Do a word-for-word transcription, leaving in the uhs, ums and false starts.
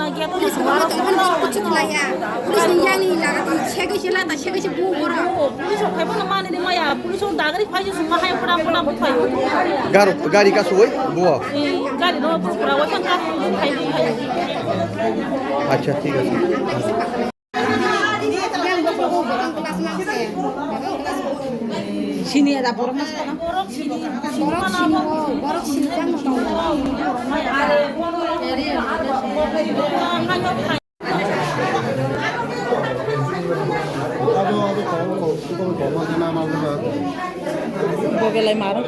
na gate no sung aro sung no. Police ni yang ni laga tu sege sela ta sege se bu gora. Police o phai bo no mani ni maya, police o dagari phai se sung ma hai pura pura bo phai. Garo, gari ka soi, buo. Eh, gari no pura pura wa kan ka phai phai. Acha, thik ase. Sini ada borok mas kono. Borok sini, borok sini kan. Bogelai maro.